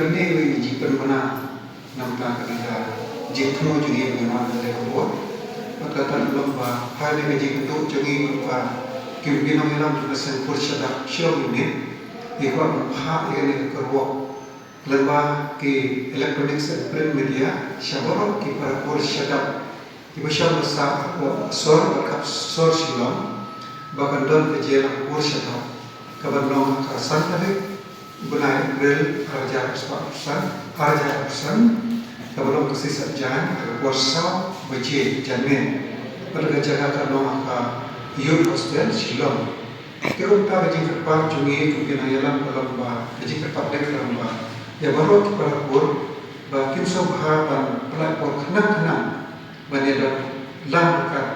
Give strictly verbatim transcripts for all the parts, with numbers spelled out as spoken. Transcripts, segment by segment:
Kane ka jingpynbna namar ka dei ka jingthmu jong ngi ba ngi wan ha kane ka por. Bad kata ka long ba ha kane ka jingkynduh jong ngi bad ki, ki nongïalam jong ka seng Kur Shadap Shillong Unit, ngi kwah ban phah ïa kane ka kyrwoh lyngba ki electronics and print media sha baroh ki para Kur Shadap kiba shong ba sah hapoh sor bad ka sor Shillong, ba kan don ka jingïalang Kur Shadap kaban long ha ka san tarik u bnai April ar hajar arphew san, ar hajar arphew san, kaba long ka Shisat Jaiñ ha ka por saw baje janmiet. Bad ka jaka kan long ha ka Youth Hostel Shillong. Te kumta ka jingkyrpad jong ngi kum ki nongïalam ka long ba, ka jingkyrpad dei ka long ba ïa baroh ki para Kur ba kin sngewbha ban pynlait por khnang khnang ban ïadon lang ryngkat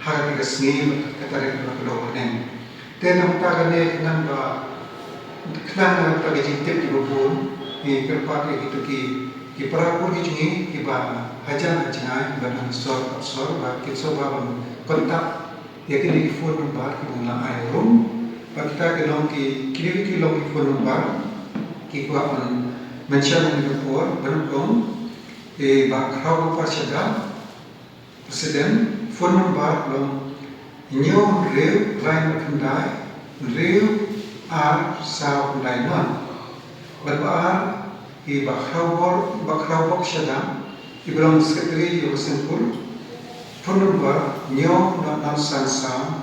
ha kata ka sngi, ka tarik ba ka dei haneng. Te namar kane khnang ba, khnang na kata ka jingtip kiba bun, ngi kyrpad ïa kito ki, ki para Kur ki jong ngi kiba hajan hajngai, kiba don sor sor, ba kin sngewbha ban contact ïa kine ki phone number kiba la ai ruh. Bad kita ki long ki, kine ki long ki phone number ki kwah ban mention ha kane ka por, ba nyngkong i Bah Khrawbor Shadap, President, phone number long hynñiew hynriew lai khyndai hynriew ar saw khyndai nod. Bad ba ar i Bah Khrawbor, Bah Khrawbor Shadap, iba long Secretary jong ka seng Kur, phone number hynñiew nod nod san saw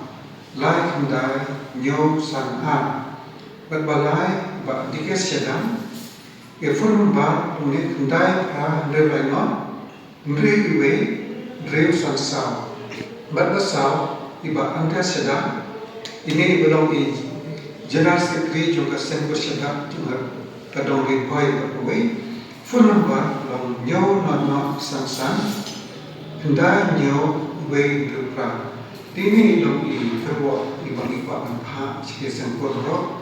lai khyndai hynñiew san ar. Bad ba lai Bah Dikes Shadap, i phone number long hynñiew khyndai phra hynriew lai nod hynriew wei hynriew san saw. Bad ba saw i Bah Andreas Shadap, ine iba long i General Secretary jong ka seng Kur Shadap jong ka dong Ri-Bhoi bad kawei. Phone number long hynñiew nod nod san san khyndai hynñiew wei hynriew phra. Te ine i long i kyrwoh iba ngi kwah ban phah sha ki seng Kur baroh.